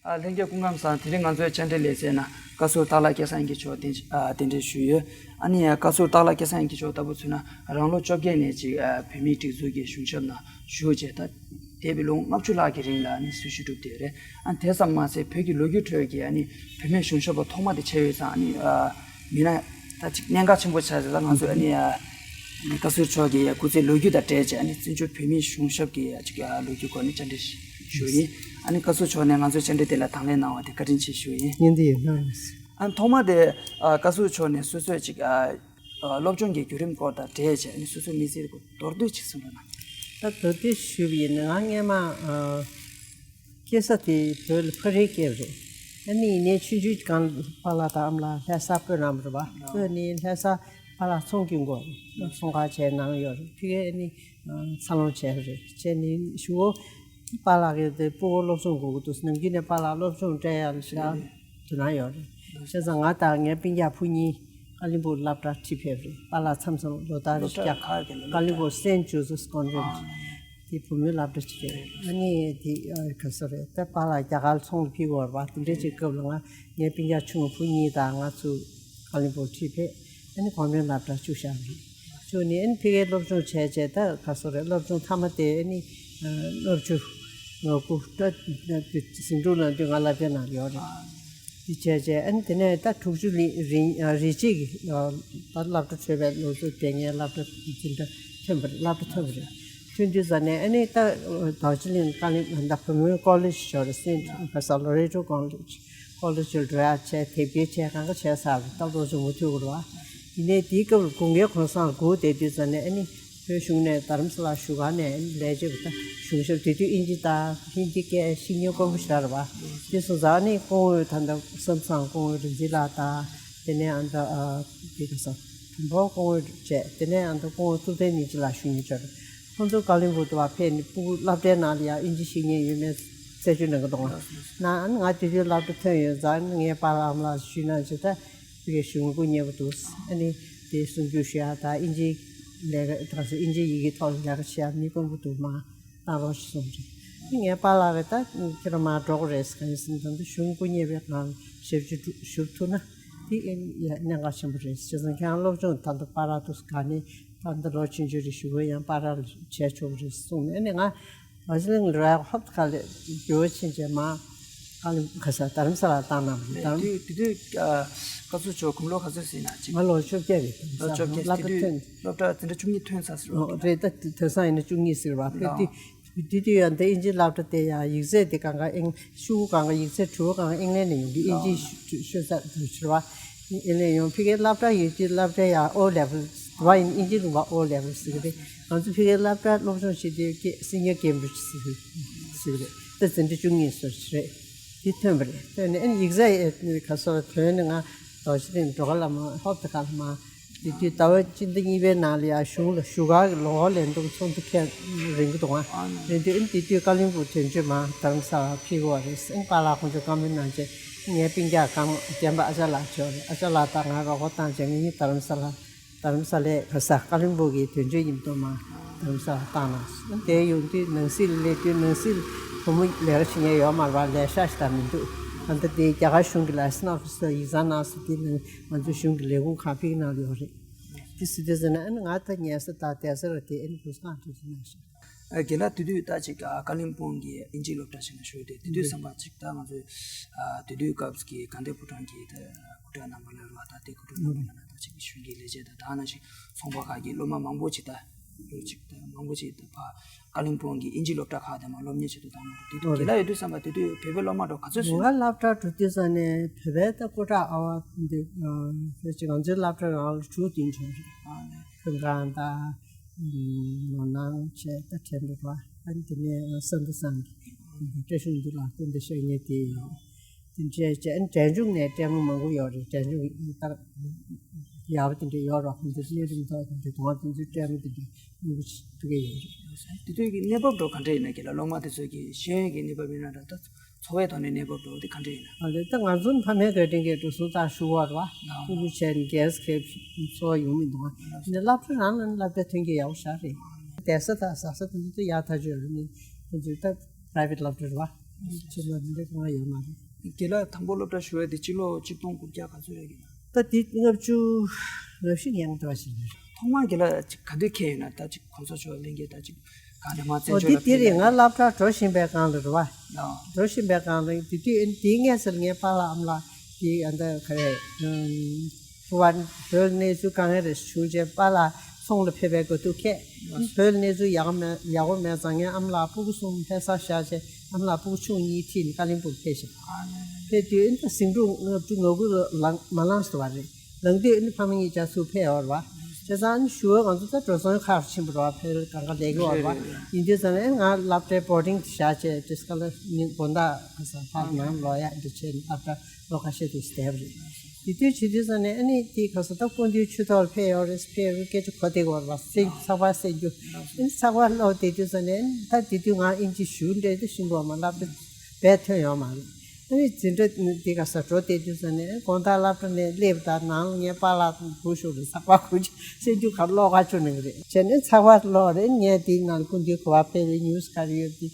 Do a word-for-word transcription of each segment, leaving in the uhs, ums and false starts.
ཨ། ལྷན་རྒྱས་སྐུ་ཁམས་བཟང་། དེ་རིང་ང་ཚོའི་བཅར་འདྲི་ལེ་ཚན་ནང་བཀའ་ཟུར་སྟག་ལྷ་སྐལ་བཟང་དབྱངས་སྐྱིད་མཆོག་གདན་ཨ་གདན་འདྲེན་ཞུས་ཡོད། ཨ་ནི་བཀའ་ཟུར་སྟག་ལྷ་སྐལ་བཟང་དབྱངས་སྐྱིད་མཆོག་ལྟ་བུ་ཚོས་ན་རང་ལོ་བཅོ་བརྒྱད་ནས་ཅིག་ཨ་བོད་མིའི་སྒྲིག་འཛུགས་ཀྱི་གཞུང་ཞབས་ནང་ཞུགས་བྱས། ད་འདས་པའི་ལོ་ལྔ་བཅུ་ལྷག་གི་རིང་ལ་ཨ་ནི་སྲི་ཞུ་བསྒྲུབས་བསྡད་ཡོད་རེད། ཨ་ནི་དེ་ཙམ་མ་ཟད་བོད་ཀྱི་ལོ་རྒྱུས་ཁྲོད་ཀྱི་ཨ་ནི་བུད་མེད་གཞུང་ཞབས་པ་ཐོག་མ་དེ་ཆགས་ཡོད་ཙང་། ཨ་ནི་ཨ་མི་སྣ་ད་ཅིག་གནད་འགག་ཆེན་པོ་ཆགས་ཡོད་ཙང་། ང་ཚོས་ཨ་ནི་ཨ་ནི་བཀའ་ཟུར་མཆོག་གི་སྐུ་ཚེའི་ལོ་རྒྱུས་དང་འབྲེལ་བྱས། ཨ་ནི་བཙན་བྱོལ་བོད་མིའི་གཞུང་ཞབས་ཀྱི་ཅིག་ལོ་རྒྱུས་སྐོར་ནས་བཅར་འདྲི་ཞུ་ཡིན། ཨ་ནི་བཀའ་ཟུར་མཆོག་ནས་ང་ཚོའི་བཅར་འདྲི་དེ་ལ་དང་ལེན་གནང་བ་དེ་བཀའ་དྲིན་ཆེ་ཞུ་ཡིན། ཡིན་དེ་ཡིན། ཨ་ནི་ཐོག་མ་དེ་ཨ་བཀའ་ཟུར་མཆོག་ནས་སོ་སོའི་ཅིག་ཨ་ཨ་སློབ་སྦྱོང་གི་བརྒྱུད་རིམ་སྐོར་དང་འབྲེལ་བྱས། ཨ་ནི་སོ་སོའི་མི་ཚེའི་སྐོར་མདོར་བསྡུས་ཅིག་གསུང་རོགས་གནང་། ད་མདོར་བསྡུས་ཞུས་པ་ཡིན་ན། ང་སྔས་མ་ཨ་སྐྱེས་ས་དེ་བོད་ལ་ཕ་རིར་སྐྱེས་པ་རེད། ཨ་ནི་ཡིན་ནའི་ཆུང་ཆུང་སྒང་པཱ་ལགས་དང་ཨ་མ་ལགས་ལྷ་ས་སྤོས་རམས་རེད་པ། སྤོས་ནས་ལྷ་ས་པཱ་ལགས་ཚོང་སྐྱོང་དགོས་རེད། ཚོང་ཁང་བྱས་གནང་ཡོད་རེད། ཕ་གིར་ཨ་ནི་འཚར་ལོངས་བྱས་པ་རེད། བྱས་ནས་གཞུག་གུ་པཱ་ལགས་ཀྱི་དེ་སྤུ་གུ་སློབ་སྦྱོང་དགོས་ཀྱི་འདུག། ནམ་རྒྱུན་ནས་པཱ་ལགས་སློབ་སྦྱོང་སྤྲད་ཡག་ལ་ཞེ་དྲག་དོ་སྣང་ཡོད་རེད། བྱས་ཙང་ང་དང་ངའི་སྤུན་ཀྱག་བུ་གཉིས་ཀ་ལིམ་པོང་སློབ་གྲྭར་ཁྲིད་ཕེབས་རེད། པཱ་ལགས་མཚམས་མཚམས་ལོ་ལྟར་རེ་བཞིན་བསྐྱར་ཀ་ལིམ་པོང་Saint Joseph's Convent དེ་བུ་མོའི་སློབ་གྲྭ་ཅིག་རེད། ཨ་ནི་དེ་ཨ་ག་ས་རེད། ད་པཱ་ལགས་རྒྱ་གར་ཚོང་ལ་ཕེབས་ཡོད་རེད་པ། དེ་འདྲའི་ཅིག་སྐབས་ལ་ང་ངའི་སྤུན་ཀྱག་ཆུང་བུ་གཉིས་དང་ང་ཚོ་ཀ་ལིམ་པོང་ཁྲིད་ཕེབས། ཨ་ནི་གོང་སྨན་སློབ་གྲྭར་བཅུག་བཞག་རེད། བཅུག་ནས་ཨ་ནི་ཕ་གིར་སློབ་སྦྱོང་བྱས་བྱས། ད་ག་ས་རེད། སློབ་སྦྱོང་མཐའ་མ་དེ་ཨ་ནི་ཨ་ལྔ་བཅུ་ང་དགུ་ད་ད་ཟིང་འཁྲུག་ནང་དུས་ང་སློབ་གྲྭའི་ནང་ལ་ཡོད་རེད། དེ་བྱས་བྱས་ཨ་ནི་དེ་ནས་ད་དྲུག་ཅུ་ལི་རིང་ཨ་རེ་གཅིག་གི་ཨ་ད་སློབ་གྲྭ་གྲོལ་བའི་ལོ་ཚོད་དེ་ངའི་སློབ་གྲྭ་འཛིན་གྲྭ་ཐོན་པ་རེད། སློབ་གྲྭ་ཐོན་པ་རེད། ཐོན་དུས་ཙ་ནས་ཨ་ནི་ད་རྡོ་རྗེ་གླིང་ཀ་ལིམ་ད་བུ་མོའི་ཀོ་ལེཇ་ཞིག་ཡོད་རེད། Saint Loreto College། ཀོ་ལེཇ་ལ་འགྲོ་ཡག་བྱས། དེབ་སྐྱེལ་བྱས། གང་ག་བྱས་ཚར་རེད། སྟབས་ལོ་ཆུང་མོ་ཐུག་གི་རེད་པ། ཡིན་ནའི་དེའི་སྐབས་ལ་དགུན་ཁའི་གུང་སེང་ལ་སྒུག་བསྡད་དུས་ཙ་ནས་ཨ་ནི་བོད་གཞུང་ནས་རྡ་རམ་ས་ལར་བཞུགས་སྒར་ནས་ཨ་ནི་ལས་བྱེད་པ་དང་གཞུང་ཞབས། དེ་དུས་དབྱིན་ཇི་དང་ཧིན་དི་སྐད་ཤེས་མཁན་དཀོན་པོ་ཞིག་རེད་པ། དེ་སོང་ཙང་ཨ་ནི་སྐུ་ངོ་ད་ལྟ་བསམ་བཟང་སྐུ་ངོ་རིག་འཛིན་ལགས་དང་། དེ་ནས་ཨ་ད་ཨ་དེ་ག་ས་དང་པོ་སྐུ་ངོ་བྱས། དེ་ནས་ཨ་ད་སྐུ་ངོ་ཐུབ་བསྟན་སྙིང་རྗེ་ལགས་ཞུ་མཁན་ཅིག་ཡོད་རེད། ཁོང་ཚོ་ཀ་ལིམ་པོང་དུ་བ་ཕེབས་ནས་སྤུ་གུ་སློབ་གྲྭའི་ནང་ལ་ཡང་དབྱིན་ཇི་ཤེས་མཁན་ཡོད་མེད་རྩད་གཅོད་གནང་གི་འདུག་ཨ། ན་ང་དེ་དུས་སློབ་གྲྭ་ཐོན་ཡོད་ཙང་། ངའི་པཱ་ལགས་ཨ་མ་ལགས་ཞུས་ན་བྱས། ད་ཕ་གིའི་གཞུང་སྒོ་གཉེར་བ་འདུག། ཨ་ནི་དེ་གསུང་སྒྱུར་ཞུ་ཡག་དང་། དབྱིན་ཇིའི་ལས་ཀ་དང་། དབྱིན་ཇིའི་ཡི་གེའི་ཐོག་ལ་ལས་ཀ་བྱེད་ཡག་མི་དཀོན་པོ་འདུག། མར་གནང་རོགས་ཞེས་གསུངས་རེད། ངའི་པཱ་ལགས་ཀྱིས་ད་ཁྱེད་རང་མར་འགྲོ་དགོས་རེད་ཟེར། གང་ཡིན་ཟེར་ན་ད་གཞུང་སྒོ་གཉེར་བའི་ངང་ཞབས་ཕྱི་ཞུ་ཐུབ་ན་དེ་ཨེ་གནད་འགག་ཆེན་པོ་རེད། བྱས་ཙང་ཁྱེད་རང་སློབ་སྦྱོང་ད་ལྟ་པར་དུ་ག་ནས་ད་ལྟ་ལོ་ཆུང་ཆུང་རེད། གཞུག་གུ་ཡང་པར་བྱས་ཆོག་གི་རེད་གསུངས་ནས། ཨ་ནི་ང་ཨ་ཟི་ལིང་ར་ཧོབ་ཁ་ལས་འགྱུར་བ་ཕྱིན་བྱས་མར་ཨ་ནི་ག་ས་རྡ་རམ་ས་ལར་བཏང་གནང་བ་རེད། དེ་དུས་དེ་དུས་ཨ་བཀའ་ཟུར་མཆོག་དགུང་ལོ་ག་ཚོད་ཟིན་ན་ཅིག། ང་ལོ་བཅོ་བརྒྱད་རེད། ལོ་བཅོ་བརྒྱད། སློབ་གྲྭ་དེ་དུས་ཐོན། སློབ་གྲྭ་དེ་འདྲ་བཅུ་གཉིས་ཐོན་ཚར་ཟེར་བ། ཨོ་རེད། ད་དེང་སང་ཡིན་ན་བཅུ་གཉིས་ཟེར་བ། ཕེབས་དུས་དེ་དུས་ཡང་དེ་དབྱིན་ཇིའི་སློབ་གྲྭ་དེ་ཡང་ཡིག་ཚད་དེ་གང་ག་ཨིན། ཤོག་གུ་གང་ག་ཡིག་ཚད་དྲུག་གང་ག་ཨིན་ལན་ནས་ཡོང་གི། དབྱིན་ཇིའི་ཤོ་ཤོ་ས་དུ་ཕྱིར་བ། ཨིན་ལན་ཡོང་། ཕ་གིའི་སློབ་གྲྭ་ཡོད་དུས་སློབ་གྲྭ་ཡང་ཨོ་ལེ་ཝལ་བ་ཡིན། དབྱིན་ཇི་ལུང་པ་ཨོ་ལེ་ཝལ་ཟེར་གི་རེད། ང་ཚོ་ཕ་གིའི་སློབ་གྲྭ་སློབ་སྦྱོང་བྱེད་དུས་ཀེ་སི་ནི་ཡར་ཀེམ་བྷྲིཇ་ཟེར་གི་ཟེར་གི་རེད། ད་འཛིན་གྲྭ་བཅུ་གཉིས་སོ་རེད། དེ་ཐོན་པ་རེད། ཐོན་ནས་ཨ་ནི་ཡིག་ཚད་ག་ས་ལ་ཐོན་ནས་ང་རྡོ་རྗེ་གླིང་འགྲོ་ག་ལ་མ་ཧོབ་ཏེ་ག་ལ་མ། དེ་དུས་ཟླ་བ་སྤྱི་ཟླ་གཉིས་པའི་ནང་ལ་ཡང་གཞུང་ལ་བཞུགས་སྒར་གྱི་ལོ་འཁོར་ལེན་སྟངས་ཚོགས་འདུ་ཁྱོན་རིང་པོ་འདུག་ཨ། རིང་དུས་ཨ་ནི་དེ་དུས་ཀ་ལིམ་པོང་དོན་གཅོད་མར་རྡ་རམ་ས་ལར་ཕེབས་ཀྱི་ཡོད་རེད། ཨ་ནི་པཱ་ལགས་ཁོང་ཚོས་བཀའ་མོལ་གནང་བྱས། ངའི་སྤུན་ཀྱག་གང་རྒན་པ་ཨ་ཅག་ལགས་ཡོད་རེད། ཨ་ཅག་ལགས་དང་ང་རོགས་པ་བཏང་བྱས་ང་གཉིས་རྡ་རམ་ས་ལ། རྡ་རམ་ས་ལའི་ག་ས་ཀ་ལིམ་པོང་གི་དོན་གཅོད་མཉམ་དུ་མར་རྡ་རམ་ས་ལར་བཏང་གནང་སོང་། དེ་ཡོང་དུས་ནང་སྲིད་ལ་སླེབས་དུས་ནང་སྲིད་ལ་བུ་མོ་ལས་ཀ་བྱེད་མཁན་ཡོད་མ་རེད་པ། ལས་ཤག་ཞིག་དང་མི་འདུག། ད་ལྟ་དེ་རྒྱ་གར་གཞུང་གི་ལའི་སེན་སི་ཨོ་ཕི་སར་ཡིག་ཚང་གནང་སོང་། དེ་ནང་ང་ཚོ་གཞུང་གི་ལས་ཁུངས་ཁང་ཕ་གི་ནང་ལ་ཡོད་རེད། དེ་སྲིད་དུས་ཟེར་ན་ཨ་ནི་ང་ད་ཉལ་ས་དང་བསྡད་ས་ར་དེ་ཨ་ནི་བུ་སྒང་དུ་དུ་ན་ཤག། ཨ་རྒན་ལགས་དེ་དུས་ད་ཅིག་ཨ་ཀ་ལིམ་པོང་གི་དབྱིན་ཇིའི་སློབ་གྲྭ་ཞིག་ན་ཞུགས་ཏེ། དེ་དུས་ཙམ་པ་ཅིག་ད་ང་ཚོའི་ཨ་དེ་དུས་སྐབས་ཀྱི་དགའ་ལྡན་ཕོ་བྲང་གི་ད་སྐུ་དྲག་རྣམ་པ་ལ་རོགས། ད་ལྟའི་སྐུ་དྲག་རྣམ་པ་ལ་ད་ཅིག་གཞུང་གི་ལས་བྱེད་དང་། ད་ནང་བཞིན་ཚོང་པ་ཁག་གི་སློབ་མ་མང་པོ་ཅིག་ད་ཅིག་ད་མང་པོ་ཅིག་ད་ཕ་ཀ་ལིམ་པོང་གི་དབྱིན་ཇིའི་སློབ་གྲྭ་ཁག་དེ་མར་སློབ་གཉེར་བྱེད་དུ་བཏང་གནང་འདུག། དེ་དུས་རྒན་ལགས་ཡོད་དུས་ཙམ་པ་དེ་དུས་བོད་པའི་སློབ་མ་འདྲ་བོ་ག་ཚོད་ཟིན། ང་སློབ་གྲྭ་འགྲོ་དུས་ཙམ་ནས་བོད་པའི་ད་སྐུ་དྲག་ཨ་བ་འདི་ཨ་ཕལ་ཆེར་ང་ཚོའི་སློབ་གྲྭ་རང་ལ་དྲུག་བདུན་བྱུང་རེད། ཨ་ནི་ཁྱུང་སྒང་དང་། ལོ་ནང་བྱས་ད་དྲན་འདུག་པ། ཨ་ནི་དེ་ནས་ས་འདུ་བཟང་གི་བཀྲ་ཤིས་ལྷུན་པོ་ལགས་སྐུ་འདྲ་ཤོར་མཁན་དེ་ཡོད། དེ་འདྲས་བྱས། ཨ་ནི་གྲལ་མཇུག་ནས་སྤྲད་མོ་མང་པོ་ཡོད་རེད། གྲལ་མཇུག་ད་ཡག་པོ་དེ་འདྲས་ཡོད་རོགས། ཁོང་ཚོ་གནས་རིམ་ཐོག་དེ་འདྲས་དུང་བ་དེ་ཚོའི་སྤྲད་མོ་དེ་འདྲས་མང་པོ་ཞིག་ཐུག་གི་ཡོད་རེད། དེ་དུས་ཀྱི་གནས་བབ་འདྲ་བོ་ག་འདྲས་ཡིན་ན། རྒན་ལགས་སློབ་མ་དེ་ཚོ་གི་ཤེས་ཡོན་གྱི་གནས་བབ་ཡིན་ན་འདྲ། ད་འཚོ་བའི་ཐོག་ནས་གནས་བབ་འདྲ་བོ་དེ་ག་འདྲས་ཡིན་ན། ཨ་ལས། ད་ང་ཚོ་ཕ་མའི་འགྲོ་གྲོན་གྱི་འགྲོ་སོང་རྟགས་ཞུ་བར་བ། ཕྲུ་གུ་བྱས་ནས་གེ་སི་ཁེབ་འཚོ་བ་ཡོང་མི་འདུག་ཨ། ནས་སློབ་གྲྭ་རང་ལ་ནི་སློབ་གྲྭའི་མཐུན་རྐྱེན་ཡག་པོ་ཞེ་དྲག་རེད། བསྡད་ས་དང་ཟ་ས་དེ་ཚོ་ཡག་ཐག་ཆོད་རེད། ནི་ཁོང་ཚོས་ད་པ་རའི་ཝེ་ཊི་སློབ་གྲྭ་རེད་བ། ཅི་ལ་འདི་གང་ཡོད་མ་རེད། དགེ་ལགས་དང་པོ་སློབ་གྲྭ་ཞུ་བ་དེ་སྤྱི་ལོ་ཆིག་སྟོང་དགུ་བརྒྱ་ག་ཚོད་རེད། ད་དེ་ལྔ་བཅུ་ལྔ་བཅུ་ཡན་འདྲ་ཞིག་རེད། ཐོག་མར་དགེ་ལགས་ཅིག་ག་དུས་འཁེལ་ཡོད་ན། ད་ཅིག་གོང་ས་མཆོག་ལྷན་རྒྱས་ད་ཅིག་གང་ནས་མ་བཙན་ཨོ་བྱོལ་དེ་ལ་དེ་ཕེབས་རེད། ཡ། ང་སློབ་གྲྭ་འགྲོ་བཞིན་པའི་སྒང་ལ་རེད་བ། ཨོ། འགྲོ་བཞིན་པའི་སྒང་ལ་དེ་དུས་དེའི་སྔས་ཙམ་ལ་ངའི་པཱ་ལགས་ཨ་མ་ལགས་དེ་ཨ་ད་ག་རེ། ཕུ་བ་བོད་གནས་ཚུལ་དཀའ་ངལ་རེ་བྱུང་རྗེས་པཱ་ལགས་ཚོང་ལ་ཕེབས་པའི་དགའ་སྡུག་ཁེལ། བོད་གནས་ཚུལ་ཡག་མེད་ཡག་པོ་མེད་ཙང་ངའི་ཨ་མ་ལགས་སྤུ་གུ་གསུམ་ལྷ་སར་བཞག་རྗེས་ཨ་མ་ལགས་སྤུ་གུ་ཆུང་གཉིས་ཁྲིད་ནས་ཀ་ལིམ་པོང་ཕེབས་ཤག་ཕེབས་དུས་ཨ་ནི་ད་ཟིང་འཁྲུག་ལྔ་བཅུ་ང་དགུ་ལ་ལངས་མ་ལངས་སོང་བ་རེད། ལངས་དུས་ཨ་ནི་ཕ་མ་གཉིས་ཆ་ཚུར་ཕེབས་ཡོད་རེད་བ། བྱས་ཙང་ཨ་ནི་ཞུ་བ་ང་ཚོ་ད་འགྲོ་སོང་ཁག་ཕྱིན་པ་རེད་བ། ཕལ་གང་ག་ལས་ཀྱི་ཡོད་རེད་བ། རེད་རེད། ཡིན་དུས་ཙང་ནས་ང་སློབ་གྲྭའི་བོར་ཌིང་དུ་བཞག་བྱས་དེ་སྐབས་ལ་ནི་དགོང་དག་ག་ས་ཕར་ནང་ལོག་ཡ་འདི་བྱས་ནས་སློབ་གྲྭ་ལོ་ཁ་ཤས་དུ་བསྡད་པ་རེད། དེ་དུས་བྱེད་དུས་ཙང་ནས་ཨ་ནི་དེ་ག་ས་ད་སྐུ་མདུན་ཆོས་ཐོག་ལ་ཕེབས་ཡོད་རེད། ཕེབས་རེད། སྐད་ཆ་གོ་བདེ་གི་ཡོད་རེད་བ། སེམས་ཚགས་པར་གསན་རྒྱུ། ཨ་ནི་ཚགས་པར་ཀློག་བསྡད་དུས་ཙང་ནས་ཨ་ནི་ད་དེ་དུས་ང་ཨིན་ཇི་ཞུ་འདྲ་དེ་ཤེས་ཀྱི་ཡོད་མ་རེད། སློབ་གྲྭ་རྦད་ཐོན་ཡོད་མ་རེད། ཨ་ནི་འཛིན་གྲྭ་འདི་ག་ས་འགྲོ་བསྡད་དུས་ཙང་ནས་དགོང་དག་སློབ་གྲྭ་ནས་སླེབས་དང་ནང་ལ་ངའི་པཱ་ལགས་དང་སྒུག་བཞུགས་རེད། ཚགས་པར་ཁུར་གྱིས་གསན་རྒྱུ་ག་རེ་ཀློག་ག་ཆུ་ནང་རེད། བྱས་ནས་ཚགས་པར་ཀློག་རེད། ངས་དེའི་ནང་སྐུ་མདུན་ག་པར་ཕེབས་རེད། ཉུས་ག་རེ་ཡོད་དེ་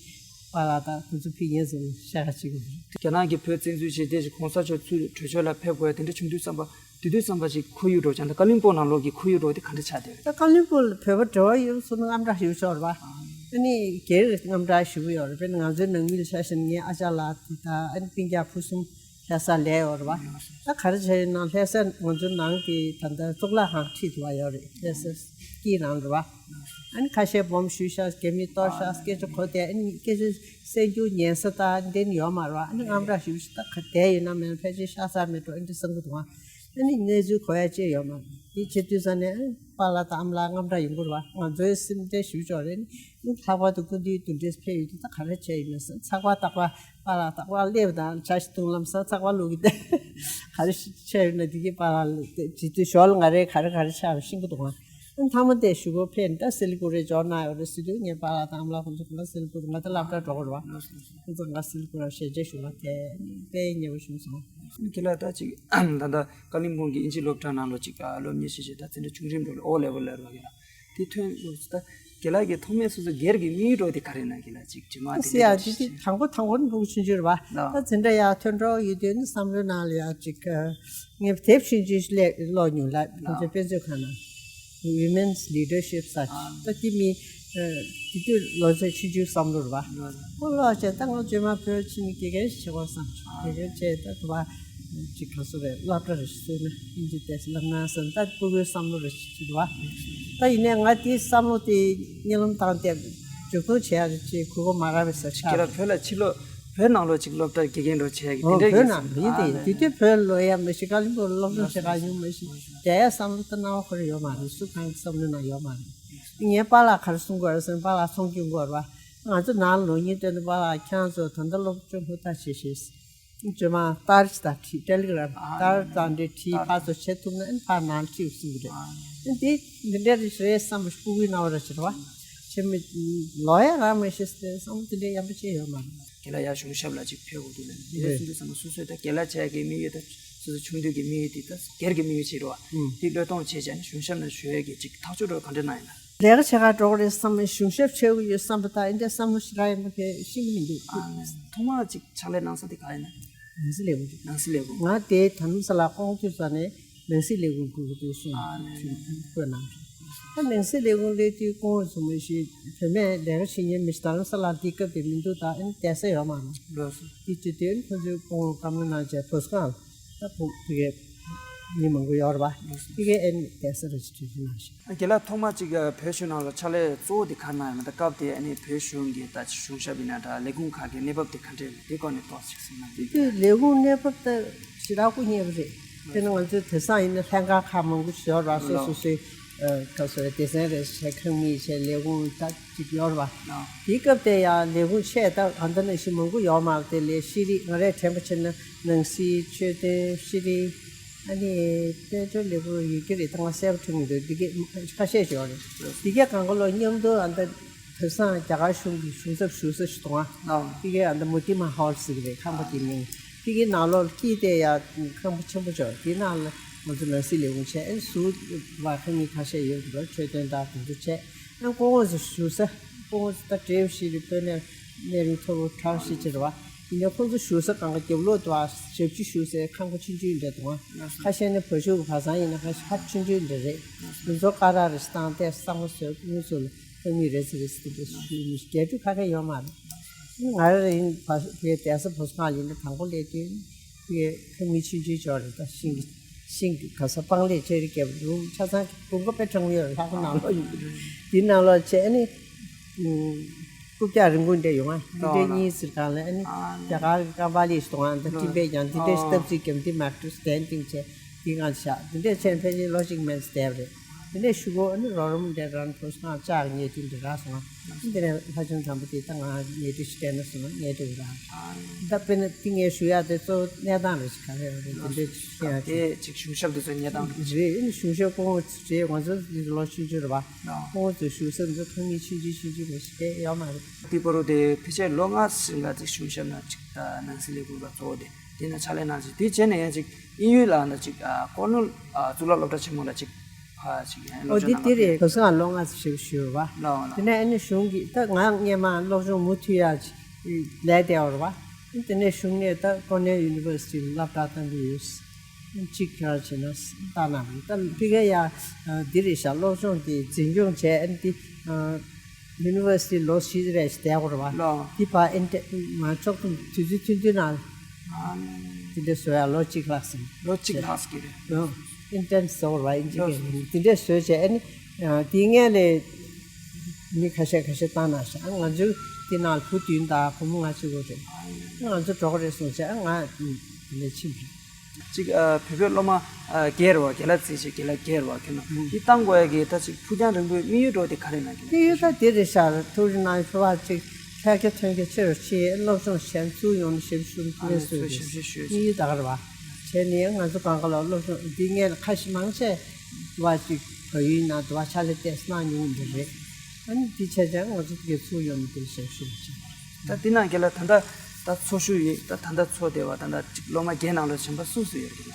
པཱ་ལགས་དང་དེ་ཚོ་ཕུལ་ཡིན་ཟེར་ནས་བཤད་ག་ཅིག་རེད། རྒྱ་ནག་གིས་བོད་བཙན་འཛུལ་བྱས་དེ་བཞིན་གོང་ས་མཆོག་ཚུར་བྲོས་བྱོལ་ལ་ཕེབས་དགོས་དེ་འདྲ་བྱུང་དུས་བསམ་པ། དེ་དུས་བསམ་པ་ཞིག་ཁོར་ཡུག་འགྲོ་ཀྱང་ད་ཀ་ལིམ་པོང་ནང་ལོགས་ཀྱི་ཁོར་ཡུག་འགྲོ་དེ་ག་འདྲ་ཆགས་བསྡད་རེད། ད་ཀ་ལིམ་པོང་ལ་བོད་པ་འབྲེལ་བ་ཡོད་སོང་ན་དངངས་སྐྲག་ཞེ་པོ་ཅིག་ཡོད་རེད་པ། ཨ་ནི་སྒེར་དངངས་སྐྲག་ཞེ་པོ་ཡོད་རེད། དཔེར་ན་ང་ཚོའི་ནང་མི་ལ་ཆ་བཞག་ན་ངའི་ཨ་ཅག་ལགས་དེ་དང་ཨ་ནི་སྤུན་ཀྱག་ཕུ་གསུམ་ལྷ་སར་སླེབས་ཡོད་རེད་པ། ད་ག་རེ་བྱས་ཡིན་ན་ལྷ་སར་ང་ཚོའི་ནང་གི་ད་ལྟ་གཙུག་ལག་ཁང་ཁྲིད་དུ་བ་ཡོད་རེད། ལྷ་སའི་དཀྱིལ་ནང་རེད་པ། ཨ་ནི་ཁ་ཤས་སྦོམ་ཞུས་ཤག་རྒྱ་མི་གཏོར་ཤག་སྐད་ཆ་གོ་དེ་ཨ་ནི་སྐད་ཆ་གསན་རྒྱུ་ཉན་ས་ད་འདི་ནི་ཡོད་མ་རེད་པ། ཨ་ནི་དངངས་སྐྲག་ཞེ་པོ་ཞིག་ད་ག་བསྡད་ཡིན་ན་མེད་ན་ཕལ་ཆེར་ཤ་ཚ་མེད་འགྲོ་ཨ་འདྲ་བསམ་གི་འདུག་ཨ། ཨ་ནི་གནས་ཚུལ་གོ་ཡ་ཅིག་ཡོད་མ་རེད། དེ་བྱེད་དུས་ཙང་ནས་ཨ་ནི་པཱ་ལགས་དང་ཨ་མ་ལགས་དངངས་སྐྲག་ཡོང་གི་རེད་པ། ང་ཚོའི་སེམས་ཁྲལ་ཞེ་པོ་ཅིག་རེད། ཨ་ནི་ལྷག་པར་དུ་སྐུ་མདུན་དེ་འདྲས་ཕེབས་ཡོད་དུས་ད་ག་རེ་བྱས་ཡིན་ན་ཟེར་ཚགས་པར་རྟག་པར་པཱ་ལགས་རྟག་པར་སླེབས་དང་ཇ་ཞིག་འཐུང་ལམ་སང་ཚགས་པར་བླུག་གི་བསྡད། ག་རེ་བྱས་ཡོད་ན་དེ་གི་པཱ་ལགས་ལ་བྱེད་དུས་ཞོར་ལ་ང་རས་ག་རེ་ག་རེ་ཆགས་པ་ཤེས་ཀྱི་འདུག་ཨ། ཨ་ནི་མཐའ་མ་དེ་གཞུག་གུ་ཕེབས་ནས་ད་སི་ལི་གུ་རི་འབྱོར་གནང་ཡོད་རེད་ཟེར་དུས་ངའི་པཱ་ལགས་དང་ཨ་མ་ལགས་ཁོང་ཚོ་ང་སི་ལི་གུ་རི་ང་ད་སློབ་གྲྭར་འགྲོ་གི་རེད་པ། ཁོང་ཚོ་ང་སི་ལི་གུ་རི་ཞལ་མཇལ་ཞུ་བ་དེ་དཔེ་མཉེས་པོ་བྱུང་སོང་། ཁྱེད་ལ་ད་ཅིག་ད་ལྟ་ཀ་ལིམ་པོང་གི་ཨིན་ཇི་སློབ་གྲྭ་ནང་ལོགས་ཅིག་སློབ་གཉེར་བྱེད་བྱེད་ད་འཛིན་གྲྭ་ཆུང་རིམ་འགྲོ་ལ་ཨོ་ལེ་ཝལ་ལ་རོགས་ཡོད་ལ་དེ་ཐོན་ལོ་ད་རྒན་ལགས་ཀྱི་ཐོག་མའི་སོ་སོ་སྒེར་གྱི་དམིགས་ཡུལ་འགྲོ་དེ་ག་རེ་ན་རྒན་ལགས་ཅིག་རྗེས་མ་དེ་སི་ཡ་འདྲ་དེ་ཞིག་དེ་དང་པོ་དང་པོ་ནི་ཕྲུ་གུ་ཆུང་ཆུང་རེད་པ། ད་འཛིན་གྲྭ་ཡར་ཐོན་འགྲོ་ཡོད་དུས་ནི་བསམ་བློའི་ནང་ལ་ཡ་ཅིག་ངས་དེབ་ཆུང་ཆུང་ཞིག་ཀློག་མྱོང་ལ་ཁོང་ཚོའི་དཔེ་མཛོད་ཁང་ནང་Women's Leadership Such ད་དེ་མི་དེ་དུས་ལོ་ཚད་ཆུང་ཆུང་བསམ་བློ་རེད་པ། ཁོ་ཀློག་བྱས་ད་ང་རྗེས་མ་བོད་ཕྱིན་ནས་དགེ་རྒན་ཞིག་བྱེད་དགོས་བསམ་བྱུང་། དགེ་རྒན་བྱས་ད་དུ་བ་ཅིག་ག་སོ་རེད་སློབ་གྲྭ་རེ་ཞིག་བཙུགས་ན་ཨིན་ཇི་དེ་སློབ་ན་བསམ་ད་སྤུ་གུའི་བསམ་བློ་རེ་ཞིག་བྱེད་དུ་བ། ད་ཡིན་ནའི་ང་དེའི་བསམ་བློ་དེ་གཉིད་ལམ་བཏང་སྟེ་འཇུག་ལྡོག་བྱེད་ཡ་རེ་ཅིག་གོ་གོ་མ་རག་པའི་ས་ཆགས་ཁྱེད་རང་བོད་ལ་ཕྱིར་ལོག་བོད་ནང་ལོགས་ཅིག་སློབ་གྲྭར་དགེ་རྒན་འགྲོ་བྱས་ཀྱི་དེ་འདྲ་གི་བོད་ནང་མི་དེ་དེ་དུས་བོད་ལོ་ཡ་མི་ཤི་ཀ་ལིམ་པོ་སློབ་སྦྱོང་བྱེད་ག་ཡོང་མི་ཤི་དེ་ཡ་བསམ་བློ་ད་སྣང་བ་ཁོ་ར་ཡོད་མ་རེད། སུ་གང་གི་བསམ་བློ་ནང་ཡོད་མ་རེད། ངའི་པཱ་ལགས་ག་རེ་གསུང་གི་ཡོད་རེད་ཟེར་ན་པཱ་ལགས་ཚོང་སྐྱོན་གྱི་ཡོད་རེད་པ། ང་ཚོ་ནང་ལོགས་ཉིན་སྟོན་དུ་པཱ་ལགས་ཁྱེད་རང་ཚོ་ད་ལྟ་སློབ་སྦྱོང་ཧུར་ཐག་བྱེད་ཤེས། རྗེས་མ་ཏར་ཅིག་དང་བྲིས་ཊེ་ལི་གྷི་རམ་ཏར་དང་འབྲེལ་བྲིས་ཕར་ཚུར་བྱེད་ཐུབ་ན་ཨ་ནི་ཕར་ནང་ཁྲིད་གསུང་གི་རེད། ཨ་འདི་འདི་འདྲ་རེད་བསམ་པ་སྤུ་གུའི་སྣང་བ་ར་ཕྱིར་བ། ཆེ་མི་ལོ་ཡ་རང་མི་ཤེས་ཏེ་བསམ་བློ་འདི་འདྲའི་ཡག་པོ་ཅིག་ཡོད་མ་རེད། དེ་ལ་ཡ་གཞུང་ཞབས་ལ་ཅིག་ཕེབས་དགོས་འདུག་ལབ་ནས་འདི་འདྲ་གསུང་དུས་ཙམ་པ་སོ་སོའི་ད་རྒན་ལགས་བྱས་ཀྱི་དམིགས་ཡུལ་ད་སོ་སོ་ཆུང་དུས་ཀྱི་དམིགས་ཡུལ་དེ་ད་སྒེར་གྱི་དམིགས་ཡུལ་ཅིག་རེད་བ། དེ་བློས་གཏོང་བྱས་བྱས་ནས་གཞུང་ཞབས་ནང་ཞུ་ཡས་ཀྱི་ཅིག་ཐག་གཅོད་འགྲོ་ག་འདྲ་གནང་ཡིན་ན། ལས་ཀ་བྱེད་གར་འགྲོ་གི་རེད་བསམ་ནས་གཞུང་ཞབས་བྱེད་དགོས་ཡོད་བསམ་པ་དང་ཨེ་འདྲ་བསམ་བློ་ཞིག་རག་ཡོད་མ་རེད་ཤེས་ཀྱི་མི་འདུག་ཨ་ནི་ཐོག་མར་ཅིག་ཕྱག་ལས་གནང་ས་དེ་ག་ཡིན་ན། ནང་སྲིད་ལས་ཁུངས་ཅིག་ནང་སྲིད་ལས་ཁུངས། ང་དེ་དྷ་རམ་ས་ལ་ཀོང་ཏུར་ས་ནས་ནང་སྲིད་ལས་ཁུངས་དགོས་ཀྱི་འདུག་གསུངས་ཨ་ནི་བཀོད་གནང་སོང་། ད་ནང་སྲིད་ལས་ཁུངས་སླེབས་དུས་ཀོང་ཙུང་མི་ཞིག་བུད་མེད་ལས་ཀ་བྱེད་མཁན་མི་ཞིག་དྷ་རམ་ས་ལ་འདི་སྐབས་དེ་མི་འདུག་ད་ཨེ་ནི་བསྡད་ས་ཡོད་མ་རེད། ལགས་སོ། དེ་བྱེད་དུས་ཨེ་ནི་ཁོང་ཚོས་ཀོང་བཀའ་མོལ་གནང་བྱས་བོད་སྒང་ལ་ད་ཕུགས་དེ་གའི་མི་མང་པོ་ཡོད་རེད་པ། དེ་གའི་ཨེ་ནི་བསྡད་ས་རེ་ཞིག་གྲོས་གཞི་གནང་ཞིག་རྒན་ལགས་ཐོག་མ་གཅིག་བོད་གཞུང་ནང་ལ་ཕྱག་ལས་གཙོ་བོ་དེ་ག་རེ་གནང་ཡོད་ན། ད་སྐབས་དེ་ཨ་ནི་བོད་གཞུང་གི་ད་གཞུང་ཞབས་ཡིན་ན་འདྲ་ལས་ཁུངས་ཁག་གི་གནས་བབ་དེ་ག་འདྲ་ཡོད་ན་དེ་སྐོར་ནས་ཏོག་ཙམ་གསུང་གནང་དེ་གི། དུས་ལས་ཁུངས་གནས་བབ་ད་ཞེ་དྲག་སྐུ་ཉེ་བ་རེད། དཔེར་ན་ང་ཚོའི་དེང་སང་ཡིན་ན་ལྷན་ཁང་ཁག་མང་པོ་ཞིག་ཡོད་རེད་པ། སོ་སོ་སོའི་ཁ་སོ་སྡེ་ཚན་རེ་བྱས་ཁང་མིག་བྱས་ལས་ཁུངས་ད་ཅིག་ཡོད་རེད་པ། དེའི་སྐབས་དེ་ཡང་ལས་ཁུངས་ཆེ་ད་ཨ་མདོ་ནང་བཞིན་མང་པོ་ཡོད་མ་རེད། དེ་ལས་ཤེས་རིག་ང་རས་དྲན་པ་བྱས་ན་ནང་སྲིད་ཆོས་དོན་ཤེས་རིག་ཨ་ནི་དཔལ་འབྱོར་ལས་ཁུངས་ཡོད་ཀྱི་རེད། ད་ང་གསལ་པོ་མཐོང་གི་འདུག་འདི་གས་ཁ་ཤས་ཤིག་ཡོད་རེད། འདི་གས་གང་ག་ལོ་མཉམ་དུ་ཨ་མདའ་དེང་སང་རྒྱ་གར་གཞུང་གི་གཞུང་ཚབ་ཞུ་ས་ཞིག་འདུག་ཨ། འདི་གས་ཨ་མདའ་མུ་ཏི་མ་ཧོལ་ཟེར་གི་རེད། ཁང་པ་དེའི་མིང་། འདི་གས་ནང་ལོགས་ལ་དཀྱིལ་དེ་ཡ་ཁང་པ་ཆེན་པོ་ཅིག་ཡོད། དེའི་ནང་ལ་ང་ཚོ་ནང་སྲིད་ལས་ཁུངས་བྱས། ཨ་ནི་ཟུར་བ་ཁང་མིག་ཁ་ཤས་ཡོད་འདུག་ཆོས་དོན་དང་དེ་ཚོ་བྱས། ཨ་ནི་སྐུ་ངོ་ཚོ་ཞུ་ས་སྐུ་ངོ་ཚོ་ད་བགྲེས་པོ་ཞིག་རེད། དཔོན་གནས་གནས་རིམ་མཐོ་པོ་གྲགས་ཤིག་ཅིག་རེད་བ། ཡིན་ན་ཁོང་ཚོ་བཞུགས་ས་གང་ག་རྒྱབ་ལོགས་དུ་བ་ཞབས་ཕྱི་ཞུ་སའི་ཁང་པ་ཆུང་ཆུང་འདྲ་འདུག་ཨ། ཁ་ཤས་ནི་བ་ཕྱུགས་བ་ཚང་ཡིན་ན་ཁ་ཤས་ཧ་ཆུང་ཆུང་འདྲ་རེད། དེ་ཚོ་ཀ་ར་རེ་བཏང་སྟེ་གཙང་མ་བཟོས་དངོས་སུ་ལ་ཁང་མིག་རེ་ཟེར་རེ་ཟེར་དེ་འདྲ་ཞུ་མི་རྒྱ་ཕྲུག་ཁ་ཁ་ཡོད་མ་རེད། ང་རང་ཡིན་བ་བའི་བསྡད་ས་བོད་སྒང་ཡིན་ན་དང་པོ་སླེབས་དུས་ཁང་མིག་ཆུང་ཆུང་ཅོག་རེད། ད་ཤིང་གི་ཤིང་གི་ག་ས་སྤང་ལེབ་ཆེ་རིགས་བརྒྱབ་རུང་ཆ་ཚང་གི་བུམ་པ་དཔེ་གྲང་མོ་ཡོད་རེད། ལྷ་ཁང་ནང་ལོགས་ཡིན་དུས་འདི་ནང་ལོགས་བྱས་ཨ་ནི། རྐུབ་བཀྱག་རིང་པོ་འདྲ་ཡོང་ང་། འདི་འདྲའི་གཉིས་ཟེར་གང་ལ་ཨ་ནི་རྒྱ་གར་གྱི་ཀམ་པ་ལི་ཞིག་འདུག་ཨ། འདི་སྤྲིན་པས་ཀྱང་འདི་འདྲའི་སྟབས་ཚིག་གམ་འདི་མ་གཏོགས་སྟན་ཏིང་བྱས་འདི་གང་བཞག་འདི་འདྲས་བྱས་ཕལ་ཆེར་ལོ་གཅིག་མན་བསྡད་པ་རེད། འདི་འདྲས་ཞུ་གོ་ཨ་ནི་རོགས་རམ་འདྲ་རང་བོད་སྒང་ལྕགས་ཉེ་དུ་འདི་རག་སོང་ང་། འདི་ནས་ལྷ་ཆུང་དམ་པ་དེ་ད་ང་ཉེ་དུ་ཞིག་སྟན་ན་སོང་ང་ཉེ་དུ་རག་ད་དཔེར་ན་འདི་ངས་ཞུ་ཡག་དེ་གཙོ་བོ་གནས་སྟངས་རེ་ཞིག་ག་རེ་རེད་འདི་འདྲས་ཞུ་ཡག་དེ་ཅིག་གཞུང་ཞབས་འདི་ཚོའི་གནས་སྟངས་རེད། རེད། ཨ་ནི་གཞུང་ཞབས་སྐུ་ངོ་རེད། ང་ཚོ་འདི་ལོ་ཆུང་ཆུང་རེད་བ། ཁོང་ཚོས་ཞུ་ས་ཚོ་ཁང་མིག་ཆུང་ཆུང་ཆུང་ཆུང་མ་ཞིག་བསྡད་ཡོད་མ་རེད། དེ་བར་དུ་དེ་ཕལ་ཆེར་ལོ་ལྔ་ཟིན་ག་ཅིག་གཞུང་ཞབས་ན་ཅིག་ནང་སྲིད་ལས་ཁུངས་ལ་གཙོ་བོ་དེ་དེ་ན་ཕྱག་ལས་གནང་ཅིག་དེ་བྱས་ནས་ཡང་ཅིག་དབྱིན་ཡུལ་ལ་ན་ཅིག་ཀོར་ནེལ་གཙུག་ལག་སློབ་གྲྭ་ཆེན་མོ་ལ་ཅིག་ཕ་ཅིག་ཡང་ཨོ་སློབ་དེ་སྦྱོང་དེ་གནང་རེད། བ་བོད་སྒང་ལོ་ལྔ་ཞིག་ཞུས་བ། ལོ་ལོ། དེ་ནས་ཨ་ནི་གཞུང་གི་ད་ང་སྔས་མ་སློབ་སྦྱོང་མུ་མཐུད་ཡག་ཅིག་ལས་བསྡད་པ་རེད་བ། དེ་ནས་གཞུང་ནས་ད་ཀོར་ནེལ་ཡུ་ནི་ཝར་སི་ཊི་ལ་སློབ་གྲྭ་བཏང་གི་ཡོད། གཅིག་ཁྱོད་རང་བྱས་ན་ལྟ་ན་ད་ཕི་ཀའི་ཡ་འདི་རེད་ཤག་སློབ་སྦྱོང་འདི་འཛིན་སྐྱོང་བྱས་ཨ་ནི་འདི་ཡུ་ནི་ཝར་སི་ཊི་ལོ་བཞི་རེ་ཞིག་བསྡད་དགོས་རེད་བ། ལོ། འདི་ཕ་ཨིན་ཏེ་མ་ཕྱོགས་བསྡོམས་དུས་ཚོད་ཐུང་ཐུང་ནང་འདི་འདྲ་བཟོ་ཡ་ལོ་གཅིག་ལྷག་ཟིན། ལོ་གཅིག་ལྷག་ཟིན་གྱི་རེད། ཨིན་ཏེན་སི་ཝི་ཟེར་བ་ཨིན་ཇི་སྐད་ནས་འདི་འདྲ་བཟོས་བྱས་ཨ་ནི་འདིའི་སྔོན་ལ་མི་ཁ་ཤས་ཁ་ཤས་བཏང་ན་ཤག་ང་ཚོའི་འདི་ནང་བུ་བདུན་དང་བུ་མོ་ང་གཅིག་པོ་རེད། ང་ཚོ་འགྲོ་གི་རེད་གསུངས་བྱས་ང་འདི་ནས་ཕྱིན་པ་རེད། གཅིག་ཨ་བོད་པའི་སློབ་མ་ཨ་སྒེར་བ་དགེ་ལགས་རྩིས་བྱས་དགེ་ལགས་སྒེར་བ་ཁྱོད་ན་འདི་བཏང་དགོས་ཡ་གི་ད་ཅིག་ཕུགས་རྒྱང་རིང་པོའི་དམིགས་ཡུལ་འགྲོ་དེ་ག་རེ་ན་གི་དམིགས་ཡུལ་ད་དེ་རེད་ཤག་ཐུགས་རྗེ་གནང་ཕུ་བ་ཅིག་ཁྱད་ཁྱད་ཐོན་རྒྱ་ཆེ་རུ་ཆེ་སློབ་སྦྱོང་བྱས་ཚུར་ཡོང་ནས་ཞབས་ཞུ་ཕུ་ཨ་བའི་ནི་སུ་ཚོ་རེད་ཞབས་ཞུ་ཞུས་དམིགས་ཡུལ་ད་ག་རེད་བ། བྱས་ནས་ང་ཚོ་གང་ག་ལ་སློབ་སྦྱོང་འདི་ངས་ཁ་ཤས་མང་ཆེ་བ་ཅིག་བལ་ཡུལ་ནང་དུ་བ་ཕྱག་ལས་བལྟས་གནང་མྱོང་འདི་རེད། ཨ་ནི་འདི་བྱས་ཙང་ང་ཚོ་དེ་གའི་ཚུར་ཡོང་ནས་དེ་ཞབས་ཞུ་བྱས། ད་འདི་ནང་གི་ལ་ད་ལྟ་ད་འཚོ་བཞུགས་ཡིན་ད་ད་ལྟ་འཚོ་བསྡད་པ་ད་ལྟ་ཅིག་སློབ་མ་བརྒྱད་ནང་ལ་གཞན་པ་སུ་སུ་ཡོད་རེད་ལ།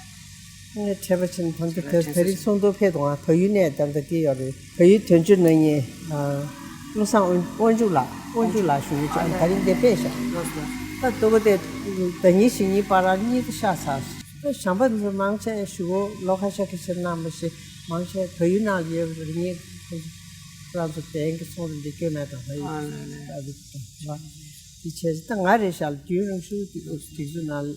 ངས་དྲན་པ་བྱས་ན་ད་ལྟ་དེ་ད་རིང་ཚོགས་འདུ་ཕེབས་འདུག་ང་བལ་ཡུལ་ནས་ད་ལྟ་དེ་ཡོད་རེད། བལ་ཡུལ་དོན་གཅོད་གནང་མཁན་བློ་བཟང་དབོན་དབོན་ཕྱུག་ལགས་དབོན་ཕྱུག་ལགས་ཞུ་ཡུལ་ཅིག་ད་རིང་དེ་ཕེབས་ཤག་ད་ལྟ་བུ་དེ་ཟླ་ཉིན་ཞིག་གཉིས་བར་ར་གཉིད་ཤག་ཚར། ད་བྱམས་པ་འདི་ཚོ་མང་ཆེ་ཞུ་གོ་ལོ་ཁ་ཤས་ཁ་ཤས་གནང་བ་ཞིག་མང་ཆེ་བལ་ཡུལ་ནང་ལ་ཡོད་པ་རེད། ངས་ཁོང་ཚོ་རང་ཚོ་བན་གྱི་ཚོང་རིམ་འདི་སྐྱོན་མེད་དང་ལྷ་ཡུལ་ཨ་ལས་ལས། ཨ་རིག་དང་བ། འདི་བྱས་ད་ང་རེད་ཤག་རྒྱུན་རིང་ཤོས་དེ་དུས་ཚོད་ནང་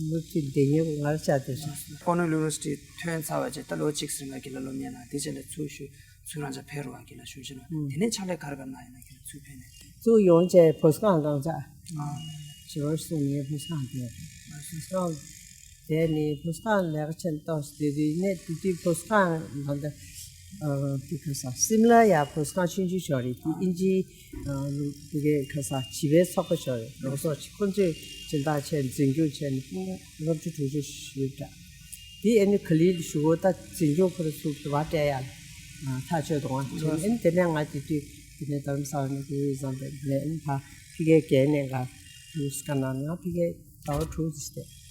མུ་མཐུད་བསྡད་མཁན་པོ་ང་རེད་ཤག་དེ་ཤག་ཀོར་ནེལ་ཡུ་ནི་ཝར་སི་ཊི་ཐོན་ཚར་བ་བྱས་ད་ལོ་གཅིག་ཟིན་པ་གི་ལ་སློབ་གཉེར་ནང་དེ་བྱས་ལ་ཚུར་ཞུ་ཚུར་རང་ཅག་ཕེབས་རུ་བ་གི་ལ་ཞུ་བཞིན་པ་དེ་ནས་ཕྱག་ལས་ག་རེ་ག་རེ་གནང་ཡིན་ན་གི་ལ་ཚུར་ཕེབས་ནས། ཚུར་ཡོང་བྱས་བོད་སྒང་རང་ཅག་ཨ་ཞི་བར་གསུང་ངས་བོད་སྒང་དེ་བོད་སྒང་དེ་ནི་བོད་སྒང་ལས་ཀ་ཆེན་ཏོག་དེ་དུས་ནས་དེ་དུས་བོད་སྒང་ད་ལྟ་དེ་ག་ས་སིམ་ལ་ཡ་བོད་སྒང་ཆུང་ཆུང་ཞིག་རེད། དེ་ཨིན་ཇི་དེ་གའི་ག་ས་བྱིས་པའི་ཚོགས་པ་ཞིག་རེད། རོགས་ཚོགས་ཅིག་ཁོང་ཚོས་སྦྱིན་བདག་བྱས་འཛིན་སྐྱོང་བྱས་ནས་ལྔ་བཅུ་དྲུག་ཅུ་ཞིག་ཡོད་འདྲ། དེ་ཨ་ནི་ག་ལི་ལ་ཞུ་བོ་ད་འཛིན་སྐྱོང་ཁོ་ར་ཚུར་དུ་བ་སྤྲད་ཡ་ཐག་ཆོད་དུ་ང་ཚོ་ཨ་ནི་དེ་ནས་ང་དེ་དུས་དེ་ནས་རྡ་རམ་ས་ལ་ནས་དེ་བས་བཟང་པའི་ལས་ཨ་ནི་ཕ་ཕི་ཀའི་རྒན་ནས་ང་ཡུས་ཀ་ན་ང་ཕི་ཀའི་ཟླ་བ་དྲུག་ཙམ་བསྡད།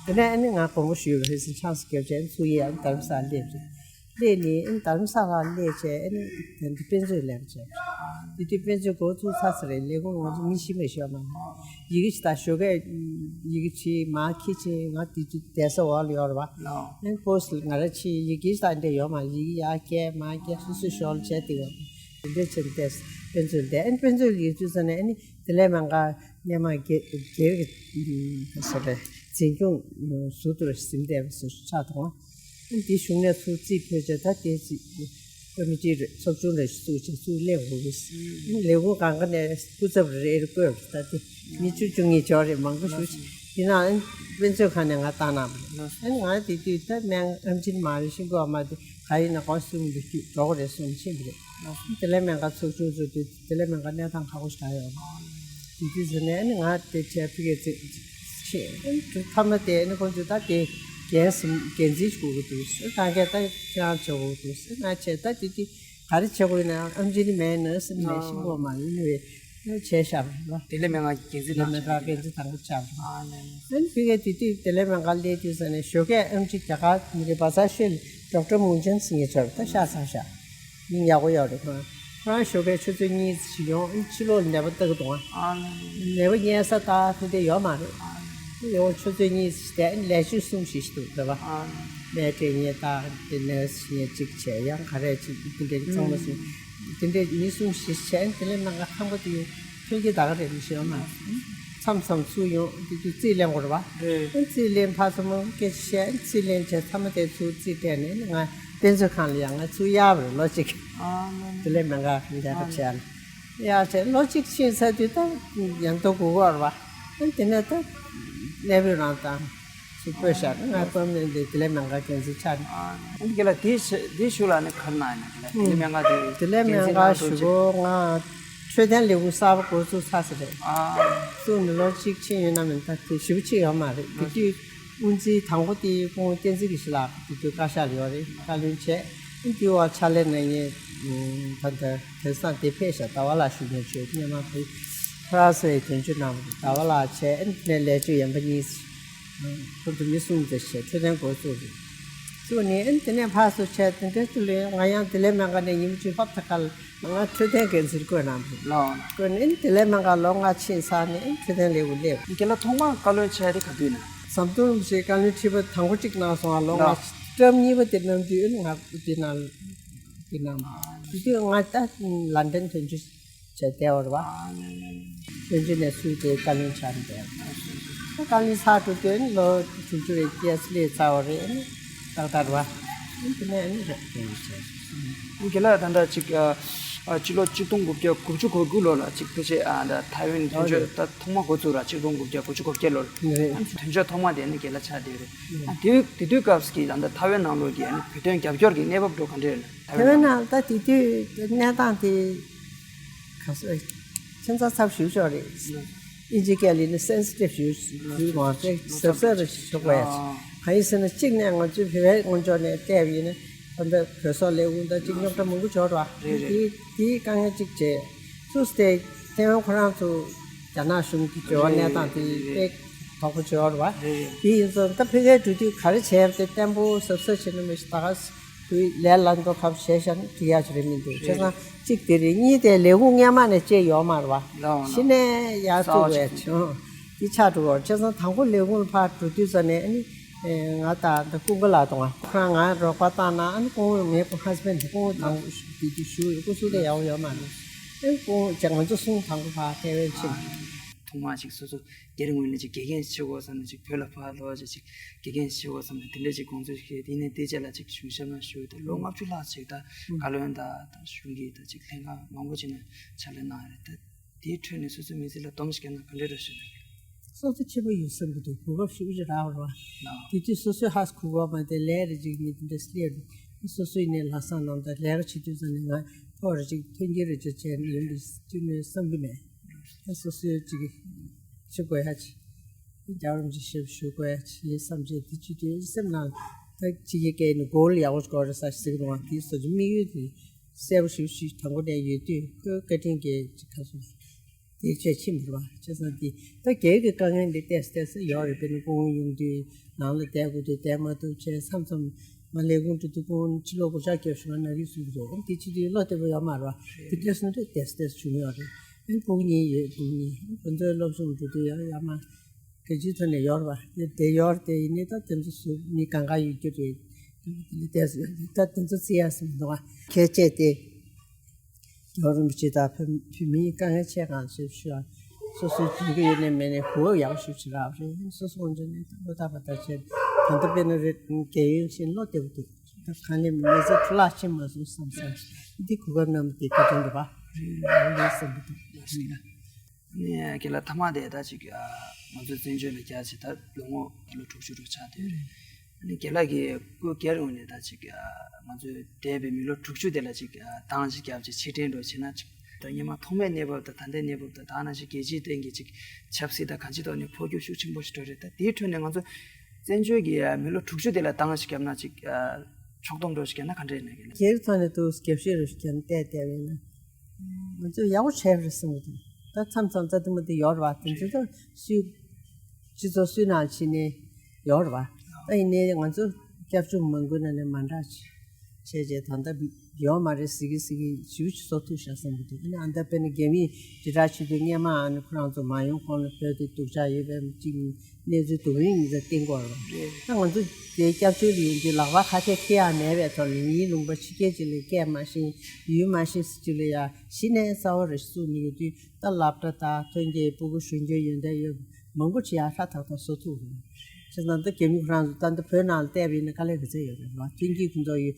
དེ་ནས་ཨ་ནི་ང་དགོངས་པ་ཞུས་པ་རེད་ཟེར་ཆང་ས་བརྒྱབ་བྱས་ཨ་ནི་ཚུར་ཡིན་ཨ་ནི་རྡ་རམ་ས་ལ་སླེབས་རེད། སླེབས་ནས་ཨ་ནི་རྡ་རམ་ས་ལ་སླེབས་བྱས་ཨ་ནི་དེ་འདི་དཔེ་མཛོད་ལས་ཀ་བྱས། དེ་དུས་དཔེ་མཛོད་འགོ་བཙུགས་ཚར་ས་རེད། ལས་ཁུངས་ང་ཚོ་མི་ཤི་མེད་ཤོར་མ་ཡིན། ཡི་གེ་ཅིག་དང་ཞོགས་ཀས་ཡི་གེ་ཅིག་མར་ཁྱེར་ཕྱིན་ང་དེ་དུས་བསྡད་ས་འོག་ལ་ཡོད་རེད་བ། ཨ་ནི་ཕོ་སི་ལ་ང་རང་ཕྱིན་ཡི་གེ་ཅིག་དང་འདྲ་ཡོད་མ་ཡི་གེ་ཡར་སྐྱེལ་མར་སྐྱེལ་སོ་སོའི་ཞོར་ལ་བྱས་དེ་ཡོད། དེ་འདྲ་བྱས་ནས་བསྡད་དཔེ་མཛོད་བསྡད་ཨ་ནི་དཔེ་མཛོད་ཡིག་ཚུལ་ཟེར་ནས་ཨ་ནི་དེ་ལས་མ་འགའ་སྔས་མ་སྒེར་སྒེར་གྱི་སོ་རེད་འཛིན་སྐྱོང་ཟུར་དུ་ཟིན་བསྡད་པ་སོ་ཆགས་དང་། འདི་གཞུང་ནས་ཚུར་རྩིས་ཕུལ་བྱས་ད་དེ་ཅིག་ཀོ་མི་ཊི་རེ་ཚོགས་ཆུང་རེ་ཞིག་བཙུགས་བྱས་ཚུར་སླེབས་འོང་གི། ལས་ཁུངས་གང་ག་ནས་སྐུ་ཚབ་རེ་རེ་བསྐོས་པ་ད་དེ་མི་བཅུ་བཅུ་གཉིས་ཅོག་རེ་མང་པོ་ཞུ་བྱས་དེ་ནང་དཔེ་མཛོད་ཁང་ནས་ང་བཏང་གནང་བ་རེད། ང་དེ་དུས་ད་སྨན་ཨམ་ཆི་མ་རེད་ཤིང་ཀུ་ཨ་མ་དེ་ག་ཡིན་ན་གོང་གསུམ་དུ་འགྲོ་གི་རེད་གསུངས་ཕྱིན་པ་རེད། དེ་ལས་སྨན་ཁང་ཚོགས་ཆུང་བཟོ་དུས་དེ་ལས་སྨན་ཁང་གནས་སྟངས་ཁག་པོ་ཞིག་ཡོད། དེ་དུས་ཟེར་ནས་ཨ་ནི་ང་དེ་བྱས་ཕི་གེ་ཚེ་ཆེ་ཨ་ནི་ཐ་མ་དེ་ཨ་ནི་ཁོང་ཚོས་ད་དེ་འགན་ཟིན་འགན་འཛིན་ཞིག་དགོས་ཀྱི་འདུག་ཟེར། གང་གས་ད་ཁྱེད་རང་བྱེད་དགོས་ཀྱི་འདུག་ཟེར། ང་བྱས་ད་དེ་དུས་ག་རེ་བྱེད་དགོས་ཡིན་ན་ཨམ་ཆི་ནི་མེད་ནི་ཟེར་ནས་ཤིང་ཀུ་ཨ་མ་ཡིན་ནི་བས་བྱས་བཞག་པ་རེད། དེ་ལས་སྨན་ཁང་འགན་འཛིན་དེ་ལས་སྨན་ཁང་འགན་འཛིན་དང་པོ་བཅར་བ་རེད། ཨ་ནི་ཕི་གེ་དེ་དུས་དེ་ལས་སྨན་ཁང་སླེབས་དུས་ཟེར་ནས་ཞོགས་ཀས་ཨམ་ཆི་རྒྱ་གར་མི་རེད་བ་ས་ཤོད་ལ་ཌོག་ཊར་མུང་ཅན་ཟེར་མཁན་ཅིག་ཡོད་རེད། ད་ཤག་ཚར་ཤག་མིང་ཡག་པོ་ཡོད་རེད་ཁོང་། ཁོ་རང་ཞོགས་པའི་ཆུ་ཚོད་གཉིས་ཙམ་ཞིག་ཡོང་། ཕྱི་ལོགས་ནད་པ་ལྟ་གི་འདུག་ཨ། ཨ་ལ་ལ། ནད་པ་ཉལ་ས་ད་ཕན་ཐོགས་ཡོད་མ་རེད། ཨ་ལ་ལ། ཡོང་ཆུ་ཚོད་གཉིས་ཙམ་བསྡད། ལས་བྱེད་གསུམ་ཞིག་འདུག་རེད་པ། ཨ་ལ་ལ། མེད་དྲན་ཉེ་ད་དེ་ནས་ཉེ་གཅིག་བྱས། ཡང་ག་རེ་གཅིག་དེ་འདྲའི་ཚང་མ་སོང་། དེ་འདྲའི་མི་གསུམ་བཞི་བྱས། དེ་ལས་ནང་ཁ་ཁང་པ་དེ་ཐོན་སྐྱེད་ད་ག་རེ་མི་ཤེས་མ། མཚམས་མཚམས་ཚུར་ཡོང་དེ་དུས་རྩིས་ལེན་དགོས་རེད་པ། རེད། རྩིས་ལེན་ཕར་ཚུར་མང་སྐད་ཆ་བཤད། རྩིས་ལེན་བྱས་ཚང་མ་དེ་ཚུར་རྩིས་སྤྲད་ནས་ང་དཔེ་མཛོད་ཁང་ལ་ཡང་ང་ཚུར་གཡར་བ་རེད། ལོ་གཅིག་ཨ་ལ་ལ། དེ་ལས་མང་ག་ལས་ཀ་བྱས་ནས་གཡར་བྱས་ལོ་གཅིག་ཕྱིན་ཚར་དུས་ད་ཡང་ལྟོ་དགོས་ཀྱི་རེད་པ། དེ་ནས་ད་ནད་པའི་རང་དང་། སུ་སྤོས་ཤག་ང་སྤོས་མེད་འདི་དེ་ལས་མང་ག་འགན་འཛིན་ཆགས་ནས། ཨ། ཨ་ནི་དེ་ལ་དེ་ཤ་དེ་ཤུགས་ལ་ནི་གར་ན་ཡིན་ན་དེ་ལ་དེ་ལས་མང་ག་དེ་དེ་ལས་འགན་འཛིན་མང་ག་གནང་ཐུབ་ཞུ་ཅིག་གོ་ང་འཕྲོད་བསྟེན་ལས་ཁུངས་གསར་པ་འགོ་བཙུགས་ཚར་ས་རེད། ཨ། བཙུགས་ནས་ལོ་གཅིག་ཕྱིན་ཡོད་ན་མིན་ད་དེ་ཞེ་པོ་ཕྱིན་ཡོད་མ་རེད། དེ་དུས་དབུ་འཛིན་དང་པོ་དེ་སྐུ་ངོ་བསྟན་འཛིན་དགེ་བཤེས་ལགས་དེ་དུས་བཀའ་ཤག་ལ་ཡོད་རེད། བཀའ་བློན་བྱས། ཨ་དེའི་འོག་ཕྱག་ལས་གནང་མཁན་ད་ལྟ་དེང་སང་དེ་ཕེབས་ཤག་ཟླ་བ་ལགས་ཞུ་མཁན་ཆོས་སྔོན་མ་ཕ་ཧྥ་རན་སི་བའི་དོན་གཅོད་གནང་བ་རེད། ཟླ་བ་ལགས་བྱས། ཨ་ནས་ལས་བྱེད་གཞོན་པ་གཉིས། ཁོ་ཚོ་མི་གསུམ་ཙམ་བྱས་འཕྲོད་བསྟེན་འགོ་བཙུགས་རེད། བཙུགས་ནས་ཨ་ནི་དེ་ནས་ཕར་ཚུར་བྱས། དེ་འདྲའི་དུས་ལ་ང་ཡང་དེ་ལས་མང་ག་ནས་ཉིན་གཅིག་ཧོབ་ད་ཁ་ལ་ང་འཕྲོད་བསྟེན་འགན་འཛིན་བསྐོས་གནང་བ་རེད། ལགས། བསྐོས་ནས་ཨ་ནི་དེ་ལས་མང་ག་ལོ་ལྔ་ཕྱིན་ཚར་ནས་ཨ་ནི་འཕྲོད་བསྟེན་ལས་ཁུངས་སླེབས། རྒན་ལགས་ཐོག་མར་བཀའ་བློན་བྱས་དེ་ག་དུས་ན། ཟམ་གདོང་རིན་པོ་ཆེའི་བཀའ་བློན་ཁྲི་པ་དང་པོ་གཅིག་གནང་སོང་ང་། ལོ་ལགས། ལྔ་བཅུ་གཉིས་པ་དེ་གནང་དུས་ཨ་ནི་ང་དེ་ནང་དེ་ནང་དེ་དུས་ང་ད་ལན་ཌན་དོན་གཅོད་བྱས་བསྡད་པ་རེད་པ། དོན་གཅོད་ནས་སུས་དེ་བཀའ་བློན་ཆགས་བསྡད་པ། བཀའ་བློན་ཆགས་འགྲོ་དུས་ལོ་དྲུག་ཅུ་རེ་བརྒྱད་སླེབས་ཚར་བ་རེད། ཏག་ཏག་རེད་པ། དེ་ནས་ཨ་ནི་རེད་དེ་བྱས། རྒན་ལགས་ད་ལྟ་ཅིག་ཨ་ཨ་སྤྱི་ལོ་གཅིག་སྟོང་དགུ་བརྒྱ་དགུ་བཅུ་གོ་དགུ་ལོ་ལ་ཅིག་ཕལ་ཆེར་ཨ་ད་ཐའེ་ཝན་དོན་གཅོད་ད་ཐོག་མ་འགོ་བཙུགས་ར་གཅིག་སྟོང་དགུ་བརྒྱ་དགུ་བཅུ་གོ་བརྒྱད་ལོ་ལ། རེད། དོན་གཅོད་ཐོག་མ་དེ་ནི་རྒན་ལགས་ཆགས་བསྡད་རེད། ཨ་དེ་དེ་དུས་སྐབས་ཀྱི་ད་ལྟ་ཐའེ་ཝན་ནང་ལོགས་ཀྱི་ཨ་ནི་བོད་དོན་རྒྱབ་སྐྱོར་གྱི་གནས་བབ་འགྲོ་ག་འདྲ་རེད། ཐའེ་ཝན་ནང་ད་དེ་དུས་གནས་སྟངས་དེ་ག་ཚོད་ཁྱད་མཚར་ཚབས་ཞེ་པོ་ཅིག་རེད། ཨིན་ཇི་སྐད་ལ་ནི་སེན་སི་ཊིབ་ཞེ་པོ་ཞེ་པོ་མ་རེད། གཟབ་གཟབ་རེ་ཞིག་ཞུ་དགོས་ཡ་ཅིག་གང་ཡིན་ཟེར་ན་གཅིག་ནས་ང་ཚོའི་བོད་པའི་ངོས་ཕྱོགས་ནས་བལྟས་པ་ཡིན་ན་ད་ལྟ་བོད་སོག་ལས་ཁུངས་ད་གཅིག་རྙོག་དྲ་མང་པོ་ཅིག་ཡོད་རེད་པ། རེད་རེད། དེ་དེའི་དཀའ་ངལ་གཅིག་བྱས། སུ་སྟེ་ཐའེ་ཝན་ཁོ་རང་ཚོ་རྒྱ་ནག་གཞུང་གི་འབྲེལ་བ་གནས་སྟངས་དེ་དཔེ་དོག་པོ་ཅིག་ཡོད་རེད་པ། རེད་རེད། དེ་ཡིན་ཙང་ད་ཕ་གིར་འགྲོ་དུས་ག་རེ་བྱས་པ་དེ་བརྟན་པོ་གཟབ་གཟབ་བྱས་ན་མི་ཤེས། ད་ག་དུས་ལས་སླ་མདོག་ཁ་པོ་བྱས་བཞག་ན་འགྲིག་ཡ་ཅིག་རེད་མི་འདུག་བྱས་ཙང་གཅིག་དེ་རེད། གཉིས་དེ་ལས་ཁུངས་སྔོན་མ་ནས་བཅད་ཡོད་མ་རེད་པ། ལགས་ལགས། གཞི་ནས་ཡར་བཙུགས་པའི་ཆུང་འདི་ཆགས་འགྲོ་གི་རེད། བྱས་ཙང་དང་པོ་ལས་ཁུངས་ལ་ཕར་འགྲོ་དུས་ཙམ་ནས་ཨ་ནི་ང་དང་ད་ཀུན་དགའ་ལགས་དང་ཁོ་རང་ང་རོགས་པ་བཏང་ན། ཨ་ནི་སྐུ་ངོ་ངའི་ཧ་སི་བྷེན་ཌི་སྐུ་ངོ་དང་པོ་དེ་དུས་ཞུ་ཡོད། སྐུ་གཟུགས་དེ་ཡག་པོ་ཡོད་མ་རེད། ཨ་ནི་སྐུ་ངོ་ང་ཚོ་གསུམ་དང་པོ་ཕར་ཐའེ་ཝན་ཕྱིན། ཐོག་མར་ཅིག་སོ་སོ་སྒེར་ངོས་ནས་ཅིག་དགེ་རྒན་བྱེད་དགོས་བསམ་ནས་ཅིག་བོད་ལ་ཕར་ལོག་ཅིག་ཅིག་དགེ་རྒན་བྱེད་དགོས་བསམ་ནས་དེ་འདྲ་ཅིག་དགོངས་ཚུལ་བཞེས། དེ་ནས་དེ་རྗེས་ལ་ཅིག་གཞུང་ཞབས་ནང་ཞུགས་ཏེ་ལོ་ལྔ་བཅུ་ལྷག་ཅིག་ད་བཀའ་བློན་དང་ད་གཞུང་གི་ད་ཅིག་ལྷན་ཁག་མང་པོ་ཅིག་ནང་ཕྱག་ལས་གནང་ཡོད་རེད། ད་དེའི་ཁྲོད་ནས་སོ་སོའི་མི་ཚེ་ལ་སྡོམ་ཞིག་བརྒྱབ་ན་ག་འདྲ་འདྲ་ཞིག་ན། སོ་སོ་ཁྱད་པར་ཡོད་བསམ་གྱི་འདུག་གོ་སྐབས་ཞེ་པོ་ཅིག་རག་པ་རེད་པ། དེ་དུས་སོ་སོའི་ཧ་སི་གོ་སྐབས་མ་དེ་ལས་རེ་ཅིག་ནི་དེ་འདྲ་སླེབས་འདུག་སོ་སོ་ཡིན་ནའི་ལྷག་བསམ་རྣམ་དག་ལས་ཀ་བྱེད་དུས་ཙམ་ནས་ང་ཕོགས་རེ་ཅིག་ཐོན་སྐྱེད་རེ་ཅིག་བྱས་ནས་ཡོང་དུས་དུས་ནས་བསམ་གྱི་མེད། ད་སོ་སོའི་ཅིག་ཞུ་དགོས་ཡ་ཅིག་རྒྱལ་བ་རིན་པོ་ཆེ་ཞབས་ཞུ་དགོས་ཡ་ཅིག་ཡིན་བསམ་བྱས། དེ་ཅི་དུས་སེམས་ནང་ད་ཕྱི་རྒྱལ་སྐད་ནས་གོལ་ཡག་པོ་ཅིག་དགོས་རེད་ཟེར་ཟེར་གི་འདུག་དེའི་སོ་སོའི་དམིགས་ཡུལ་དེ་གསལ་པོ་ཞེ་པོ་ཞིག་དང་པོ་ནས་ཡོད་དུས་ཁོའི་བཀའ་དྲིན་གྱིས་ཅིག་ག་སོང་དེ་བྱས་ཕྱིན་པ་རེད་པ། བྱས་ཙང་དེ་ད་སྒེར་གྱི་དཀའ་ངལ་འདི་ཏོག་ཙམ་ཏོག་ཙམ་ཡོད་རེད། དཔེར་ན་སྐུ་ངོ་ཡོང་དུས་ནང་ལ་བསྡད་དགོས་དུས་བསྡད་མ་ཐུབ་བྱས། མཚམས་མཚམས་ང་ལས་ཁུངས་འགྲོ་དུས་སྐུ་ངོ་ཕྱི་ལོགས་སྒོ་ལྕགས་བརྒྱབ་བཞག་ན་ནག་རིལ་བཟོ་གི་རེད། དེ་བྱེད་དུས་བློ་བདེ་པོ་ཡོད་མ་རེད་པ། དེ་འདྲ་སོང་དུས་ཏོག་ཙམ་ཏོག་ཙམ་བྱུང་ཡོད་རེད། ཨ་ནི་ཕྲུ་གུ་གཉིས་ཡོད། ཕྲུ་གུ་གཉིས་ཁོ་ཚོའི་སློབ་སྦྱོང་འགྲོ་དུས་ཡང་ཡར་མར་གལ་ཆེའི་ཐོག་ནས་ཡོད་རེད་པ། དེ་དེ་ཡོད་རེད། དེ་ཡིན་ནའི་ད་དེ་ཚོ་སུ་མི་གང་ག་ཡོད་རྒྱུ་རེད། དེ་ལས་དེ་ཚོ་ཡོད་རེད། ད་དེ་ཚོ་བརྩི་ཡག་སུ་མི་འདུག་ཨ། ཁྱད་ཆོས་དེ་རྒྱལ་བ་རིན་པོ་ཆེ་དང་བོད་བོད་མིའི་དཀའ་ངལ་ཆེ་གང་ཞིག་ཞུ་ཨ། སོ་སོའི་འཛིན་གྱི་ཡོད་ནའི་མེད་ནའི་གོ་སྐབས་ཡག་པོ་ཞིག་ཞིག་རག་པ་རེད། སོ་སོ་ངོས་ནས་ད་ལྟ་བར་ད་བྱས་ད་ལྟ་དཔེར་ན་རེད། རྒས་ཡོལ་ཕྱིན་ལོ་བདེ་པོ་འདུག་ད་གང་ལས་མི་ཚེ་འཕྲོ་བརླག་ཕྱིན་མ་སོང་བསམ་བསམ། འདི་གོ་སྐབས་གནང་བ་དེ་བཀའ་དྲིན་རེད་པ། རེད་རེད་བསམ་གྱི་འདུག་ཨ་ནི་རྒན་ལགས་ཐ་མ་དེ་ད་ཅིག་ཨ་ང་ཚོའི་བཙན་བྱོལ་ལ་བསྐྱར་ཅིག་ད་ལོ་ངོ་ད་ལོ་དྲུག་ཅུ་རུ་ཆགས་བསྡད་ཡོད་རེད། ཨ་ནི་རྒན་ལགས་ཀྱིས་སྐུ་སྒེར་ངོས་ནས་ད་ཅིག་ཨ་ང་ཚོའི་འདས་པའི་མི་ལོ་དྲུག་ཅུ་དེ་ལ་ཅིག་ཨ་འདང་ཅིག་བརྒྱབ་ཅིག་ཕྱིར་དྲན་འདྲ་བྱས་ན་ཅིག་ད་སྔོན་མ་ཐོག་མའི་གནས་བབ་དང་ད་ལྟའི་གནས་བབ་དང་ད་ནང་བཞིན་རྒྱལ་སྤྱིའི་སྟེང་གི་ཅིག་ཆབ་སྲིད་དང་གང་ཅིའི་ཐོག་ནས་འཕོ་འགྱུར་ཤུགས་ཆེན་པོ་ཞིག་འགྲོ་རེད། ད་དེའི་ཁྲོད་ནས་ང་ཚོ་བཙན་བྱོལ་གྱི་མི་ལོ་དྲུག་ཅུ་དེ་ལ་འདང་ཞིག་བརྒྱབ་ན་ཅིག་ཨ་ཕྱོགས་བསྡོམས་འདྲ་ཞིག་བརྒྱབ་ན་ག་འདྲ་ཡིན་ན་རྒན་ལགས། སྒེར་ཐོག་ནས་ཏོག་ཙམ་རྒྱབ་སྐྱོར་རེ་ཞིག་བརྒྱབ་ན་བལྟས་བལྟས་པ་ཡིན་ན། ང་ཚོས་ཡག་པོ་བྱས་པ་རེད་བསམ་གྱི་འདུག་ད་མཚམས་མཚམས་རྩ་དུ་མ་དེ་ཡོད་རེད་པ། དེ་ཚོ་ད་སུས་སྤྱི་ཚོགས་སུའི་ནང་ཕྱིན་ནའི་ཡོད་རེད་པ། ད་ཡིན་ནའི་ང་ཚོ་སྐྱབས་བཅོལ་མང་པོའི་ནང་ནས་མ་འདྲ་ཅིག་བྱས་རྗེས་ད་ལྟ་ ཡོད་མ་རེད་ཟེར་གི་ཟེར་གི་ཞེ་པོ་ཅིག་ཚོར་ཐུབ་ཤག་བསམ་གི་འདུག་ཨ་ནི་ཨ་ད་དཔེར་ན་རྒྱ་མིས་དྲིལ་བསྒྲགས་བྱེད་དུས་སྔོན་མ་ཨ་ནི་ཁོ་རང་ཚོ་མ་ཡོང་གོང་ལ་བོད་དེ་སྡུག་ཅག་ཡོད་པའི་གཅིག་གནས་ཚུལ་སྡུག་རུས་ཡིན་ཙང་བསྟན་གྱི་ཡོད་རེད་བ། ད་ང་ཚོ་དེ་སྐྱབས་བཅོལ་ལ་ཡོང་དུས་ལག་པ་ཁ་ཤས་འཁྱེར་ཡག་མེད་པའི་ཐོག་ལ་མིའི་ལུང་པ་ཕྱི་རྒྱལ་ཅིག་ལ་སྐད་མ་ཤེས་ཡུལ་མ་ཤེས་ཟེར་ཅིག་ལ་ཡ་གཞི་ནས་རྩ་བ་རེ་བཙུགས་མི་ཡོད་དུས། ད་སློབ་གྲྭ་དང་ཐོན་སྐྱེད་སྤུ་གུ་གཞོན་སྐྱེས་ཡོན་ཏན་ཡོད་མང་པོ་ཅིག་ཡང་ཧྲ་ཐག་ཐག་བཟོ་ཐུབ་རེད། བྱས་ཙང་ད་རྒྱ་མི་ཁོ་རང་ཚོ་ད་ལྟ་བོད་ནང་ལ་བལྟས་པ་ཡིན་ན་དཀའ་ལས་ག་ཚོད་ཡོད་རེད་བ། ཐོན་སྐྱེད་ཁོ་ཚོ་ཡི་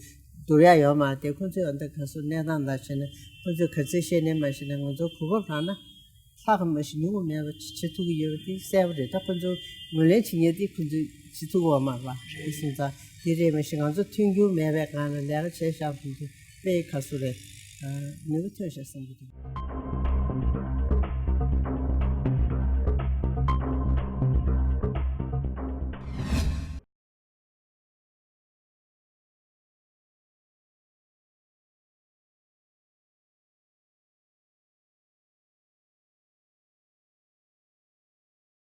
བསྡུར་ཡ་ཡོད་མ་རེད་དེ། ཁོ་ཚོས་ཨ་ད་ག་སོ་གནས་སྟངས་ལ་བྱས་ན་ཁོ་ཚོས་ག་ཚོད་ཤེས་ནས་མ་ཤེས་ན་ང་ཚོ་གོ་སྐབས་རག་ན་ལྷག་གམ་མ་ཤེས་ཉུང་གམ་མེད་པ་བྱེད་ཐུབ་ཀྱི་ཡོད་པ་དེ་གསལ་པོ་རེད། ད་ཁོ་ཚོ་ངོས་ལེན་བྱེད་མཁན་དེ་ཁོ་ཚོས་བྱེད་ཐུབ་ཀྱི་ཡོད་མ་རེད་བ། དེ་སོང་ཙང་དེ་རེད་མ་གཞི་ང་ཚོ་མཐུན་འགྱུར་མེད་པའི་སྒང་ལ་ལས་ཀ་བྱས་བཞག་ཁོ་ཚོ་དཔེ་ག་སོ་རེད། ནུས་པ་ཐོན་ཤག་བསམ་གྱི་འདུག